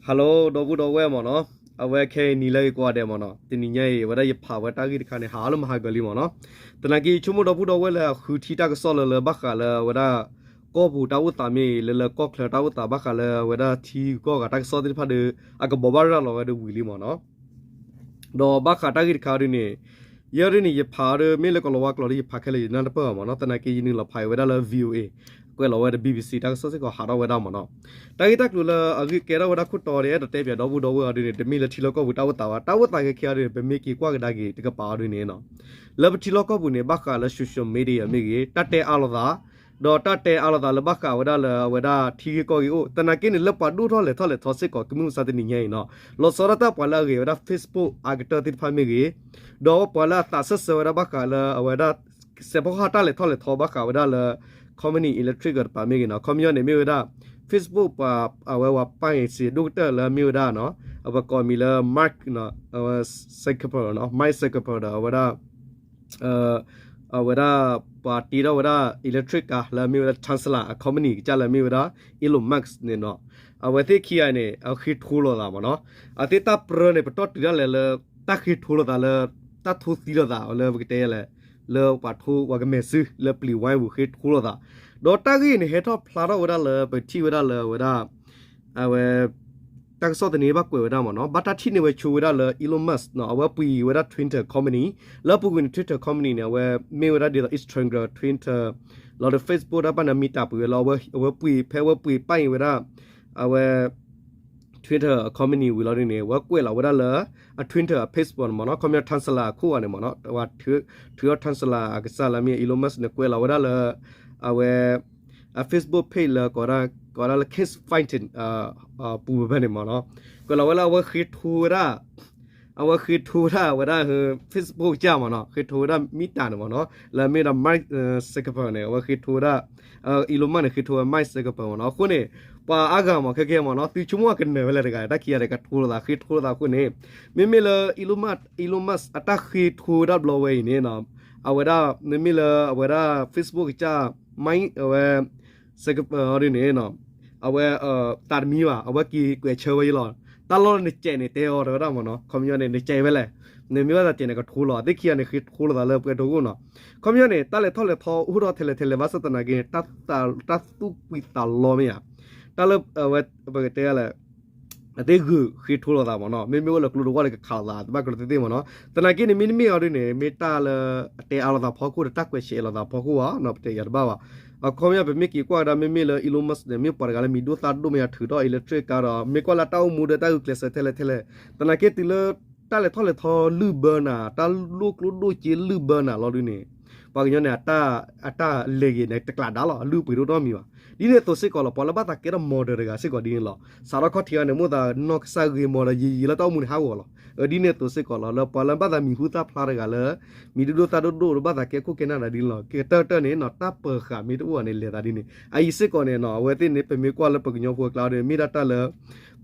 Hello ဒီပုၢ်ဒီဝဲၢ်မ့ၢ်နီၤ, အဝဲခဲအံၤနံၤလၢအဂ့ၤကိးဂၤဒဲးမ့ၢ်နီၤ, တနံၤညါအံၤ အဝဲဒၣ်ယဖးဝဲတၢ်ဂ့ၢ်တခါန့ၣ် ဟးအါလၢမဟါကၢၤလံမ့ၢ်နီၤ. သနာ်က့ ယဆိကမိၣ်ဒီပုၢ်ဒီဝဲၢ်လၢအဃုထံၣ်တၢ်ကစီၣ်လၢလၢဘၣ်ဃးလၢအဝဲဒၣ် ကီၢ်ပူၤတၢ်အိၣ်သးမ့ၢ်ဂ့ၤ, လၢလၢကီၢ်ချၢတၢ်အိၣ်သးဘၣ်ဃးလၢအဝဲဒၣ်ထံဂုၤကီၢ်ဂၤတၢ်ကစီၣ်သ့ၣ်တဖၣ်ဒီး အကဘိးဘၣ်ရၤလီၤဝဲဒီးဝံၤလံမ့ၢ်နီၤ. ဒီးဘၣ်ဃးတၢ်ဂ့ၢ်တခါအံၤဒ်န့ၣ်, ယဲဒ်န့ၣ် ယဖးအီၤဒီး မ့ၢ်လၢကလီၤဝါကျိာ်ဒီး ယဖးခဲလၢာ် ယနၢ်တပၢၢ်ဘၣ်မ့ၢ်နီၤ. သနာ်က့ ယနုာ်လီၤဖးအံၤဝဲဒၣ်လၢ VOA ကွဲးလီၤဝဲဒီး BBC တၢ်ကစီၣ်စ့ၢ်ကီးဟးထီၣ်ဝဲဒၣ်မ့ၢ်နီၤ. တၢ်ဂ့ၢ်တၢ်ကျိၤလၢအဂ့ၢ်ကဲထီၣ်ဝဲဒၣ်ခိၣ်တီဒီး အဲၣ်ဒိးတဲပၠးဒီပုၢ်ဒီဝဲၢ်အီၤဒ်န့ၣ် တမ့ၢ်လၢထံလီၢ်ကီၢ်ပူၤတၢ်အိၣ်သးဘၣ်. တၢ်အိၣ်သးခဲခဲအံၤဒ်န့ၣ် ပမ့ၢ်က့ၤကွၢ်ကဒါက့ၤတကပၤအီၤဒ်န့ၣ်နီၤ, လၢပထံလီၢ်ကီၢ်ပူၤန့ၣ် ဘၣ်ဃးလၢ social media မ့ၢ်ဂ့ၤ, တၢ်တဲအါလိာ်သး, ဒီးတၢ်တဲအါလိာ်သးလၢဘၣ်ဃးဝဲဒၣ်လၢအဝဲဒၣ်ထံဂ့ၢ်ကီၢ်ဂ့ၢ်အိၣ်, သနာ်က့န့ၣ် လၢပှၤဒိၣ်ထီၣ်လဲၤထီၣ်လဲၤထီစ့ၢ်ကီး ကမုၢ်မဆါတနံၤညါအံၤနီၤ, လီၤဆီဒၣ်တၢ်ပှၤလၢအဂ့ၤဝဲဒၣ် Facebook အကတၢၢ်သ့ၣ်တဖၣ်မ့ၢ်ဂ့ၤ, ဒီးပှၤလၢအသးစၢၢ်ဆၢဝဲဒၣ်ဘၣ်ဃးလၢအဝဲဒၣ် စဲးဖီကဟၣ်တၢ်လဲၤထီၣ်လဲၤထီဘၣ်ဃးဝဲဒၣ်လၢ ခီမနံၤ electric တပၤမ့ၢ်ဂ့ၤနီၤ, ခီပညီန့ၣ်မ့ၢ်ဝဲဒၣ် Facebook ပှၤအဝဲဝၤပၢ်ဂ့ၤစ့ၢ် ဒိၣ်ကတၢၢ်လၢမ့ၢ်ဝဲဒၣ်နီၤ, အဝဲကိးမံၤလၢ Mark Zuckerberg နီၤ, Mike Zuckerberg ဒီးအဝဲဒၣ် အဝဲဒၣ် ပှၤတ့ထီၣ်ဝဲဒၣ် electric car လၢမ့ၢ်ဝဲဒၣ် Tesla အ company ကစၢ်လၢမ့ၢ်ဝဲဒၣ် Elon Musk န့ၣ်နီၤ, အဝဲသ့ၣ်ခံဂၤန့ၣ် အဃ့ထိလိာ်သးမ့ၢ်နီၤ, အသ့ၣ်တၢ်ပြၢန့ၣ် ပတီၢ်တုၤဒၣ်လဲာ်လၢ တၢ်ဃ့ထိလိာ်သးလၢ တၢ်ထိသံလိာ်သးလၢပကတဲလဲၣ်, လၢပှၤထိပှၤကမဲာ်စုလၢပျံၤဝါပူၤဃ့ထိလိာ်သး, ဒီးတၢ်ဂ့ၢ်န့ၣ် ဟဲထီၣ်ဖျါထီၣ်ဝဲဒၣ်လၢ ပထံၣ်ဝဲဒၣ်လၢအဝဲဒၣ် အဝဲ တၢ်ကစီၣ်သန့ဘၣ်ကွဲးဝဲဒၣ်မ့ၢ်နီၤ, ဘၣ်တၢ်ထံၣ်န့ၢ်ဝဲဆိဝဲဒၣ်လၢ Elon Musk နီၤ, အဝဲပှ့ၤဝဲဒၣ် Twitter company, လၢအပူၤကွံာ်န့ၣ် Twitter company န့ၣ် အဝဲမ့ၢ်ဝဲဒၣ်ဒ်သိး Instagram, Twitter လီၤဒီး Facebook တၢ်ဘၣ်န့ၣ် Meta ပှ့ၤဝဲလီၤ, အဝဲပှ့ၤ ဖဲအဝဲပှ့ၤပၣ်အံၤဝဲဒၣ် အဝဲ Twitter company ဝံၤလီၤဒ်န့ၣ် အဝဲကွဲးလီၤဝဲဒၣ်လၢ အ Twitter အ Facebook န့ၣ်မ့ၢ်နီၤ, ခီပညီ Tesla အခိၣ်ဂၤန့ၣ်မ့ၢ်နီၤ, ထုးအီၣ် Tesla အကစၢ်လၢမ့ၢ် Elon Musk န့ၣ် ကွဲးလီၤဝဲဒၣ်လၢ အဝဲ အ Facebook page လၢ ကိးဝဲဒၣ်လၢ Kiss Fighting ပူၤဖဲန့ၣ်မ့ၢ်နီၤ, ကွဲးလီၤဝဲလၢအဝဲဃ့ထိဝဲဒၣ် အဝဲဃ့ထိဝဲဒၣ်ဝဲဒၣ် Facebook ကစၢ်မ့ၢ်နီၤ, ဃ့ထိဝဲဒၣ် Meta န့ၣ်မ့ၢ်နီၤ, လၢမ့ၢ်ဒၣ် Mark Zuckerberg န့ၣ် အဝဲဃ့ထိဝဲဒၣ် Elon Musk န့ၣ် ဃ့ထိဝဲ Mike Zuckerberg မ့ၢ်နီၤ, အဃိန့ၣ် ပှၤအါဂၤမ့ၢ်ခဲကဲမ့ၢ်နီၤ, သုဆိကမိၣ်အကနၢၤဝဲလဲၣ်တဂၤ တၢ်ခံဂၤန့ၣ် ကထိလိာ်သး ဃ့ထိလိာ်သးအဃိန့ၣ်, မ့မ့ၢ်လၢ Elon Musk အတၢ်ဃ့ထိဝဲဒၣ်ဘျီဝဲအံၤန့ၣ်နီၤ, အဝဲဒၣ် မ့မ့ၢ်လၢအဝဲဒၣ် Facebook ကစၢ် Mike အဝဲ Zuckerberg အီၤဒ်န့ၣ်နီၤ, အဝဲ သးတမံဘၣ်, အဝဲက့ၤကွဲးဆၢဝဲယလီၤ, တၢ်လီၢ်နစဲးန့ၣ် တဲအီၤတဲဝဲဒၣ်မ့ၢ်နီၤ, ခီပညီန့ၣ် နစဲးဝဲလဲၣ်, နမ့ၢ်ဘၣ်သးစဲးန့ၣ် ကထိလီၤ, အသ့ၣ်ခံဂၤန့ၣ် ဃ့ထိလိာ်သးလၢပှဲၤဒိၣ်အိၣ်နီၤ, ခီပညီန့ၣ် တၢ်လဲၤထီၣ်လဲၤထီအိၣ်ထီၣ်ထဲလဲၣ်ထဲလဲၣ်ဘၣ်ဆၣ်သနာ်က့န့ၣ် တၢ်သူၣ်ကွံာ်သးလီမ့ၢ်ဧါ, တၢ်လၢအဝဲ ပကတဲလဲၣ် အသ့ၣ်ဂုာ်ဃ့ထိလိာ်သးမ့ၢ်နီၤ, မ့မ့ၢ်အိၣ်လၢကျိတဝၢ်လၢကခးလိာ်သး တဘၣ်ကရၢသ့ၣ်သ့ၣ်မ့ၢ်နီၤ, သနာ်က့န့ၣ် မ့တမ့ၢ်အီၤဒ်န့ၣ် မ့ၢ်တၢ်လၢအတဲအါလိာ်သးဖီခိၣ်ဒီး တၢ်ကွဲးဆဲးလိာ်သးဖီခိၣ်ဘၣ်နီၤ, ပတဲယၤတဘၣ်ဘၣ်. အခီပညီ ပမ့ၢ်က့ၤကွၢ်ကဒါ မ့မ့ၢ်လၢ Elon Musk န့ၣ် မ့ၢ်ပှၤတဂၤလၢမံၤဒိၣ်သၣ်ဒိၣ်မ့ၢ်ယၤ ထုးထီၣ် electric car ဒီး မ့ၢ်ကွၢ်လၢတၢ်အိၣ်မူဒီးတၢ်ဂုာ်ကျဲးစၢးထဲလဲၣ်ထဲလဲၣ်, သနာ်က့တုၤလၢ တၢ်လဲၤထီၣ်လဲၤထီလုၢ်ဘၢနၤ တၢ်လိၣ်ကျိၣ်ဒိၣ်စ့လုၢ်ဘၢနၤလီၤဒ်န့ၣ် ပှၤကညီန့ၣ် အတၢ်လဲၤဂ့ၤန့ၣ် တကျးဒါလီၤ အလုၢ်အပှ့ၤတအိၣ်နီတမံၤဘၣ်. ဒ်န့ၣ်အသိးစ့ၢ်ကီးလီၤ ပှၤလၢဘၣ်သးကဲထီၣ် model တဂၤစ့ၢ်ကီးဒ်န့ၣ်လီၤ. စးထီၣ်ခီၣ်ထံးအံၤန့ၣ် မိၣ်သးနီၢ်ကစၢ်ဂ့ၤမီၤဒီး ယံာ်ယံာ်လၢတၢ်အိၣ်မူန့ၣ်ဟးဂီၤလီၤ. ဒ်န့ၣ်အသိးစ့ၢ်ကီးလီၤ လၢပှၤလၢဘၣ်သးမံၤဟူသၣ်ဖျါတဂၤလၢ မံၤဒိၣ်ဒိၣ်သၣ်ဒိၣ်ဒိၣ်ဒီး ဘၣ်သးကဲခိၣ်ကဲနၢ်တဂၤဒ်န့ၣ်လီၤ. ကတၢၢ်တၢၢ်န့ၣ်နီၤ တၢ်ပၢၤဃာ်မ့ၢ်တအိၣ်ဘၣ်န့ၣ် လဲၤသးဒ်န့ၣ် အအံၤစ့ၢ်ကီးန့ၣ်နီၤ အဝဲသ့ၣ်န့ၣ် ပမ့ၢ်ကွၢ်လၢပကညီဖိအကျါဒီး မ့ၢ်ဒၣ်တၢ်လၢ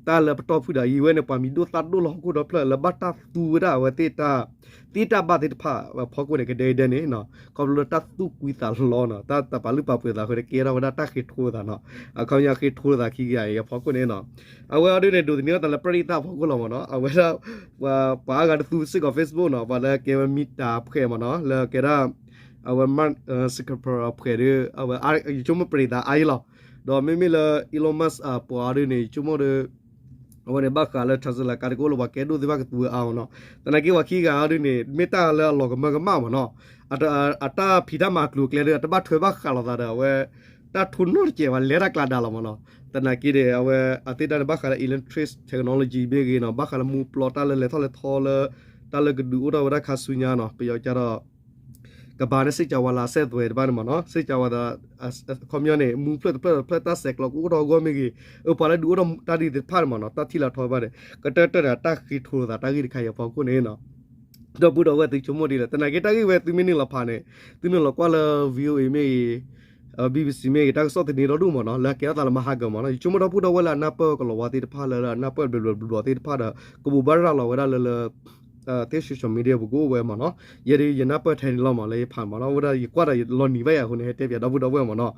တၢ်လၢပတီၢ်ဖုၣ်ဒီး အံၤဝဲန့ၣ် ပှၤမံၤဒိၣ်သၣ်ဒိၣ်လၢဟီၣ်ခိၣ်ဒီဖျၢၣ် လၢဘၣ်တၢ်သူဝဲဒၣ်အဝဲသ့ၣ်တၢ် သ့တၢ်ဘၣ်သ့ၣ်တဖၣ် ဖီခိၣ်န့ၣ် ကဒဲကဒဲန့ၣ်နီၤ ခီဖျိလၢတၢ်သူၣ်ကွံသးလီနီၤ တၢ်တပာ်လုၢ်ပာ်ပှ့ၤသးဃိန့ၣ် ကဲထီၣ်ဝဲဒၣ်တၢ်ဃ့ထိလိာ်သးနီၤ အခီပညီဃ့ထိလိာ်သးခံကယၤအံၤအဖီခိၣ်န့ၣ်နီၤ အဝဲအီၤဒ်န့ၣ် ဒိးသန့ၤထီၣ်သးလၢပရဟိတဖီခိၣ်လီၤမ့ၢ်နီၤ အဝဲဒၣ် ပှၤအါဂၤတသူစ့ၢ်ကီး Facebook နီၤ ပှၤလၢကဲဝဲ Meta အဖှဲးမ့ၢ်နီၤ လၢကဲဒၣ် အဝဲ Mark Zuckerberg အဖှဲးဒီး အဝဲယဆိကမိၣ်ပရဟိသးအါအံၤလီၤ ဒီးမ့မ့ၢ်လၢ Elon Musk အပှၤအီၤဒ်န့ၣ် ယဆိကမိၣ်ဒီး အဝဲန့ၣ်ဘၣ်ဃးလၢ Tesla ကါတကအိၣ်လၢပှၤကဲဒိၣ်သ့ၣ်တဖၣ်ကသူဝဲအါမ့ၢ်နီၤ သနာ်က့ပှၤခံဂၤအီၤဒ်န့ၣ် မ့ၢ်တၢ်လၢအလီၤကမၢကမၣ်မ့ၢ်နီၤ အတၢ်ဖံးတၢ်မၤကျိၤကျဲဒီး အတဘၣ်ထွဲဘၣ်ဃးလိာ်သးဒီးအဝဲ တၢ်ထိနီၣ်တစဲးဘၣ် လဲၤတၢ်ကျါဒါလီၤမ့ၢ်နီၤ သနာ်က့ဒီး အဝဲအသ့ၣ်တၢ်န့ၣ်ဘၣ်ဃးလၢ electric technology မ့ၢ်ဂ့ၤနီၤ ဘၣ်ဃးလၢမူပျီတၢ်လၢလဲၤထီၣ်လဲၤထီလၢ တၢ်လၢကဒုးအိၣ်ထီၣ်ဝဲဒၣ်ခါဆူညါနီၤ ပယီၤကဒီး ကဘၣ်န့ၣ် စ့ၢ်ကီးဝဲလၢအစဲးသွဲးတဖၣ်န့ၣ်မ့ၢ်နီၤ စ့ၢ်ကီးဝဲဒၣ် အခီပညီန့ၣ် မူဖျၢၣ်တဖျၢၣ်တဖျၢၣ်တၢ်ဆဲးကျိးကအိၣ်ထီၣ်အဂီၢ်မ့ၢ်ဂ့ၤ အပှၤလၢဒုးအိၣ်ထီၣ်တၢ်ဒ်သ့ၣ်တဖၣ်န့ၣ်မ့ၢ်နီၤ တၢ်ထံၣ်လၢအထီဘၣ်ဒီး ကတၢၢ်တၢၢ်ဒီးတၢ်ဃ့ထိလိာ်သးတၢ်ဂ့ၢ်တခါအံၤအဖီခိၣ်န့ၣ်နီၤ ဒီပုၢ်ဒီဝဲၢ်သုဆိကမိၣ်ဒ်လဲၣ် သနာ်က့တၢ်ဂ့ၢ်ဝဲသုမ့ၢ်နုာ်လီၤဖးန့ၣ် သုနုာ်လီၤကွၢ်လၢ VOA မ့ၢ်ဂ့ၤ BBC မ့ၢ်ဂ့ၤ တၢ်ကစီၣ်သန့ဒီဒူၣ်မ့ၢ်နီၤ လၢအကဲထီၣ်သးလၢမဟါကၢၤမ့ၢ်နီၤ ယဆိကမိၣ်ဒီပုၢ်ဒီဝဲၢ်လၢအနၢ်ပၢၢ်ကလီၤဝါသ့ၣ်တဖၣ်လၢအနၢ်ပၢၢ်ဘျီဘျီဘျီဘျီသ့ၣ်တဖၣ်ဒီး ကဘိးဘၣ်ရၤလီၤဝဲဒၣ်လၢလၢ သ့ၣ် social media ပူၤကအိၣ်ဝဲမ့ၢ်နီၤ ယဲဒၣ်ယနၢ်ပၢၢ်ထဲန့ၣ်လီၤမ့ၢ်လၢယဖးမ့ၢ်နီၤ ဝဲဒၣ်ယကွၢ်ဒီးယလီၤနံၤဘၣ်ယၤအဃိန့ၣ် ဟဲတဲပၠးဒီပုၢ်ဒီဝဲၢ်မ့ၢ်နီၤ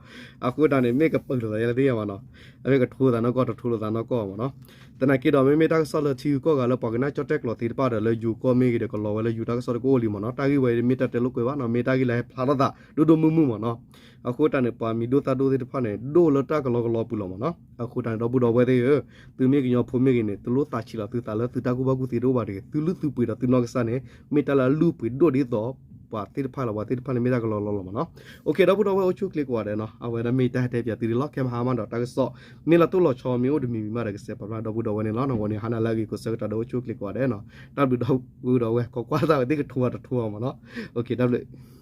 အဃိတၢ်န့ၣ် မ့ၢ်ကပၢၤလိာ်သးယဲလၢသ့ၣ်ညါမ့ၢ်နီၤ အမ့ၢ်ကထိလိာ်သးနီၢ်ကီၢ်တထိလိာ်သးနီၢ်ကီၢ်မ့ၢ်နီၤ သနာ်က့ဒီး မ့မ့ၢ်တၢ်ကစီၣ်လၢထံဂုၤကီၢ်ဂၤလၢပှၤကနၣ်ကၠီၣ်တဲၣ်ကျိာ်သ့ၣ်တဖၣ်ဒီး လၢယိၤကီၢ်မ့ၢ်ဂ့ၤဒီး ကလီၤဝဲလၢယိၤတၢ်ကစီၣ်တကအိၣ်လံမ့ၢ်နီၤ. တၢ်ဂ့ၢ်ဝဲမ့ၢ်တၢ်တဲလိာ်ကွဲဘၣ်နီၤ, မ့ၢ်တၢ်ဂ့ၢ်လၢဟဲဖျါထီၣ်သးဒိၣ်ဒိၣ်မုၢ်မုၢ်မ့ၢ်နီၤ. အဃိတၢ်န့ၣ် ပှၤမံၤဒိၣ်သၣ်ဒိၣ်သ့ၣ်တဖၣ်န့ၣ် ဒိၣ်လၢတၢ်ကလီကလီပူၤလီၤမ့ၢ်နီၤ. အဃိတၢ်န့ၣ် ဒီပုၢ်ဒီဝဲၢ်သ့ၣ်ဧၢ, သုမ့ၢ်ကညီဖိမ့ၢ်ဂ့ၤန့ၣ် တလိၣ်သးဆံးလီၤသုသးလၢသုတၢ်ကူၣ်ဘၣ်ကူၣ်သ့တအိၣ်ဘၣ်တဂ့ၤ. သုလုၢ်သုပှ့ၤဒီးသုနီၢ်ကစၢ်န့ၣ် မ့ၢ်တၢ်လၢအလုၢ်အပှ့ၤဒိၣ်ဒ်သိး ပှၤသ့ၣ်တဖၣ်လီၤ. ပှၤသ့ၣ်တဖၣ်န့ၣ် မ့ၢ်တၢ်ကလီကလီလီၤမ့ၢ်နီၤ. အိၣ်ခ့ ဒီပုၢ်ဒီဝဲၢ် အိၣ်ဆူၣ်အိၣ်ချ့ကိးဂၤဒဲးနီၤ. အဝဲဒၣ်မ့ၢ်တၢ်ဟဲတဲပၠးသုဒ်လီၤ. ခဲမဟါမးဒီးတၢ်ကစီၣ် မ့ၢ်လၢတလိၣ်လီၤဆီမ့ၢ်အိၣ်တမံၤမံၤမးဒီး ကစဲးပာ်ဖျါဒီပုၢ်ဒီဝဲၢ်န့ၣ်လီၤ. နီၢ်ဝဲန့ၣ် ဟါနၤလၢအဂ့ၤ ကိးဆၢကတီၢ်ဒီး အိၣ်ဆူၣ်အိၣ်ချ့ကိးဂၤဒဲးနီၤ. တၢ်ဘျုးဒီပုၢ်ဒီဝဲၢ် ကွၢ်ကွၢ်သးဝဲသ့ၣ်ကထူအီၤတထူအီၤမ့ၢ်နီၤ. အိၣ်ခ့ တၢ်ဘျုး